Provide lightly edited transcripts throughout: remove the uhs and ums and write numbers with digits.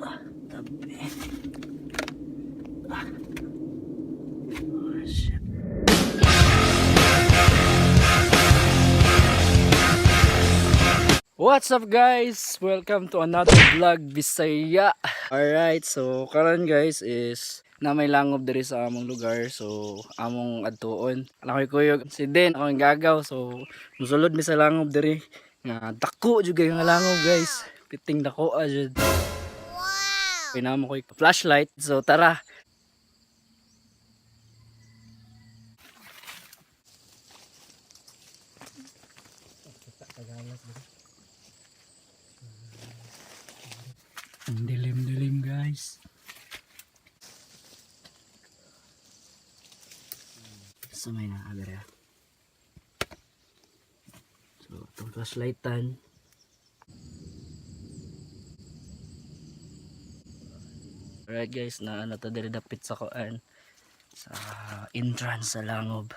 Tabi. Ah. Oh, shit. What's up, guys? Welcome to another vlog Bisaya. Alright, so karon, guys, is na may langob diri sa among lugar, so among adtuon. Alam ko kuyog si Den akong gagaw, so musulod mi sa langob diri nga dako jud kaayo nga langob, guys. Piting dako ah jud. Wow. Pinamo ko yung flashlight. So tara. Ang dilim-dilim, guys. So may na agad. So itong flashlightan. Alright guys, na ano to diri dapit sa kuan sa entrance sa langob.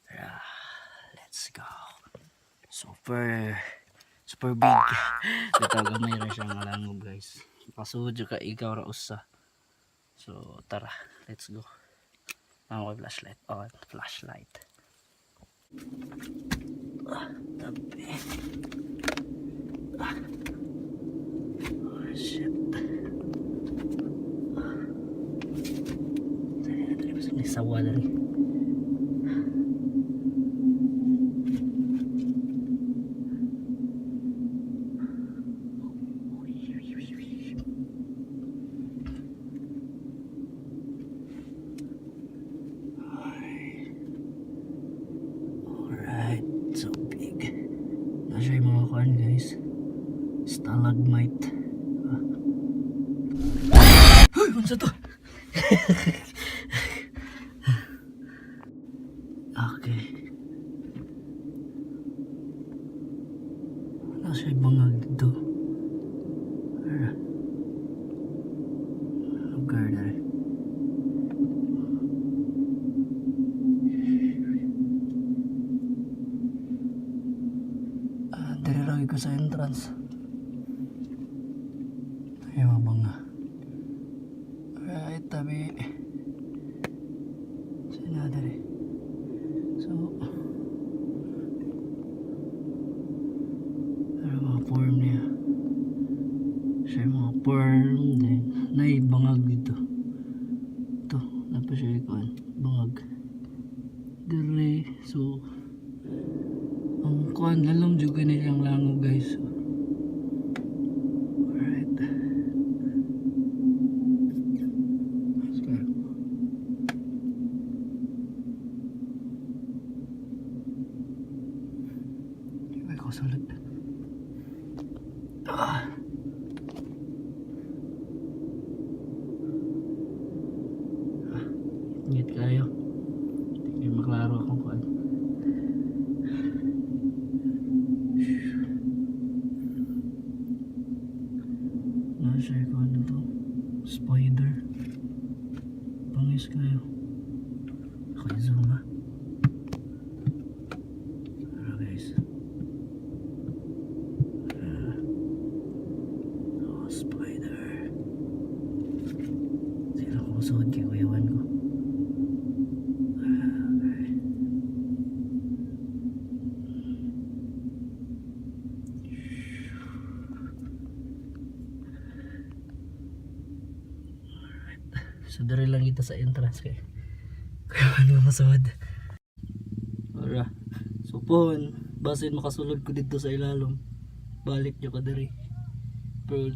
Tara, let's go. Super super big. Ito gamay ra siya nga langob, guys. Makasud jud ka ikaw ra usa. So tara, let's go. Ang ko flashlight. Oh, flashlight. Ah, tabi. Ah. Oh, shit. Ah. Dali na, dali. Basta may sawa dali. Alright, so big. Na siya yung mga kuan, guys. Stalagmite. Ah. Uy, unsa to? Okay. Wala siya bangag dito. Ara. Lugar na rin. Ah, diri ra ko sa entrance. Ay, mga banga. Alright, tabi. Sina diri. So, pero mga form niya. Siya yung mga form din. Nay, bangag dito. Ito, napa siya ikuan. Bangag. Dire, so, ang kuan, lalom jud ni siyang langob, guys. Alright. Let's go. Ay, ko sulod. Ah. Ah, ngit kayo. Hindi maklaro akong kuan. Nasa ko ano to? Spider. Bangis kayo. Ako yung zoom ah. Tara, guys. Ah. Oh, spider. Sino ko suod kay kuyawan ko? Ah, okay. So diri lang kita sa entrance kay kaya ano masud. Ora. So pon, basin makasulod ko dito sa ilalom. Balik nyo ka diri. Pero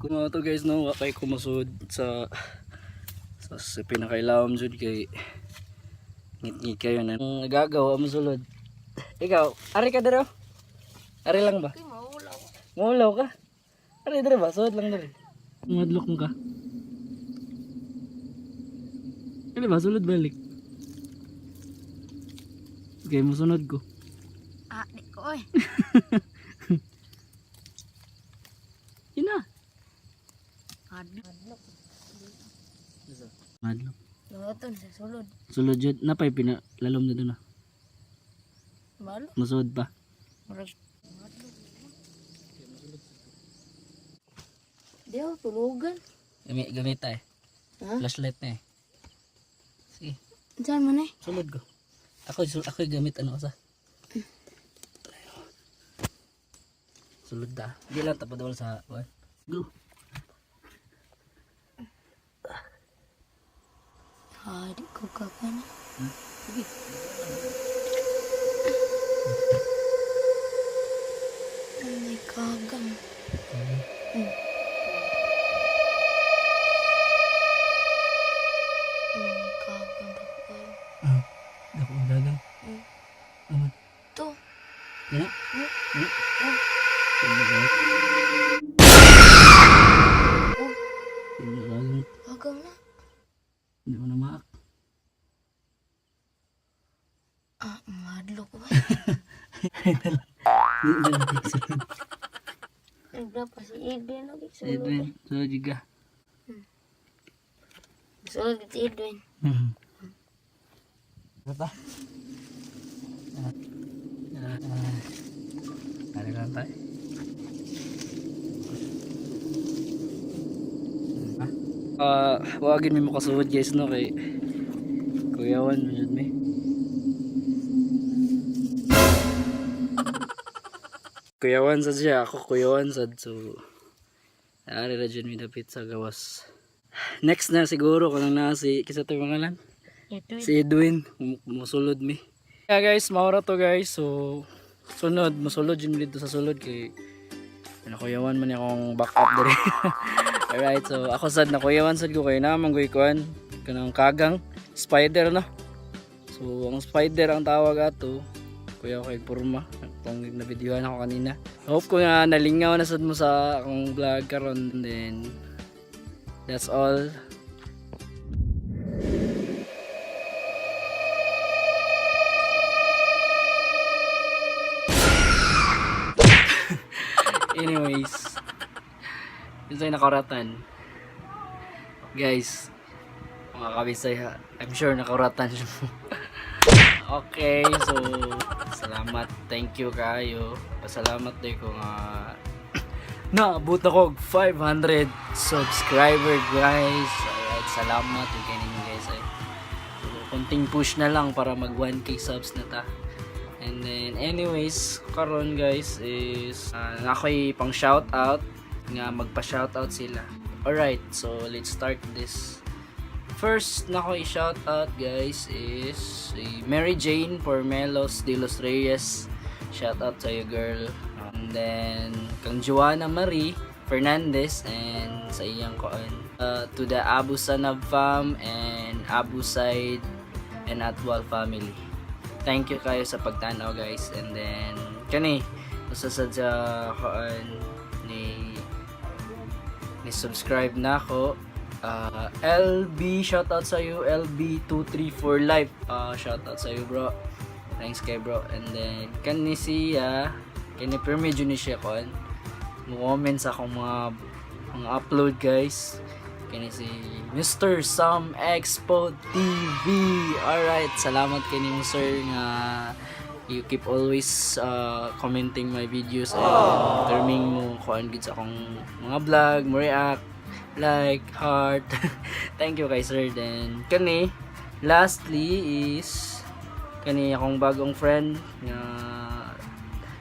kung mga to, guys, no, wa kay ko masud sa pinakailalom jud kay ngit-ngit kayo na. Ang nagagawa mo sulod. Ikaw, ari ka diri, oh. Ari lang ba? Maulaw. Maulaw ka? Ari diri ba? Sulod lang diri. Madlok mo ka. Ano ba? Sulod balik. Okay, musunod ko. Ah, di ko oy. Yun na. Adlok. Madlok. Luton sa sulod. Sulod yun. Napay pinalalom na doon na. Malo. Musunod pa. Murag. Di ako tulugan. Gamit eh. Ha? Flashlight na eh. Sige, Saan man eh? sulod ko. Ako gamit ano sa. Sulod ta. Di lang tapadol sa one. Go. Ah, di ko kakana. Sige. Ay, kagang. Ay, kagang dako kayo. Ah, dako ang dagang. Aman. To. Yan na? Hmm? Yan na? Oh. Yan na, guys. Oh, Yan na, dagang. kagang na. Hindi mo na maak. Ah, madlok ba? Hindi na lang. Sulod. Nagla pa si Edwin. Okay, sulod. Edwin, sulod juga. Sulod si Edwin. Ano pa? Ah, ah, ah. Ano lang tayo? Ah, wagin mi makasuod, guys, no, kay kuyawan mo jud mi. Kuyawan sad siya, ako kuyawan sad, so ari ra jud mi dapit sa gawas. Next na siguro kanang naa si kinsa to pangalan? Edwin. Si Edwin, musulod mi. Yeah guys, maura to, guys. So sunod musulod jud mi dito sa sulod kay nakuyawan man akong backup diri. Alright, so ako sad nakuyawan sad ko kay na manggoy kuan kanang kagang spider, no. So ang spider ang tawag ato. Kuya kay porma atong na videohan ako kanina. Hope ko nga nalingaw na sad mo sa akong vlog karon, then that's all. Anyways, yun sa'yo nakaratan. Guys, mga kabisay, I'm sure nakaratan siya mo. Okay, so, salamat. Thank you kayo. Pasalamat din ko nga naabot ako og 500 subscriber, guys. Alright, salamat yung kay ninyo, guys. Ay. So, konting push na lang para mag 1K subs na ta. And then anyways, karon guys is ako'y pang shoutout nga magpa-shoutout sila. Alright, so let's start this. First na ko i-shoutout, guys, is si Mary Jane Pormelos de los Reyes. Shoutout sa iyo, girl. And then kang Joanna Marie Fernandez and sa iyang koan. To the Abu Sanab fam and Abu Said and Atwal family. Thank you kayo sa pagtanaw, guys. And then kani usa sad sa koan ni subscribe na ako. LB, shoutout sa iyo, LB234 Life. Shoutout sa iyo, bro. Thanks kay bro. And then kani siya, kani permi jud ni siya kon. Mo comment sa akong mga upload, guys. Kani si Mr. Sam Expo TV. Alright, salamat kay nimo, sir, nga you keep always commenting my videos and terming mo kuan gid sa akong mga vlog, mo react, like, heart. Thank you kay sir. Then kani lastly is kani akong bagong friend nga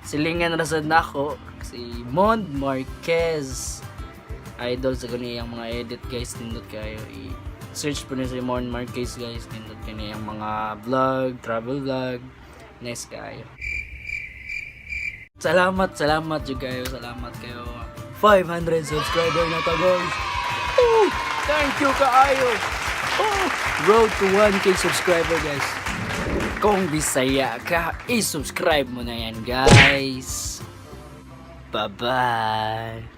silingan ra sad nako, si Mond Marquez. Idol sa gani ang mga edit, guys, nindot kayo. I-search po niyo si Mon Marquez, guys, nindot kani ang mga vlog, travel vlog, nice kayo. Salamat, salamat jud kayo, salamat kayo. 500 subscriber na ta, guys. Woo! Thank you kaayo. Oh, road to 1K subscriber, guys. Kung Bisaya ka, i-subscribe mo na yan, guys. Bye-bye.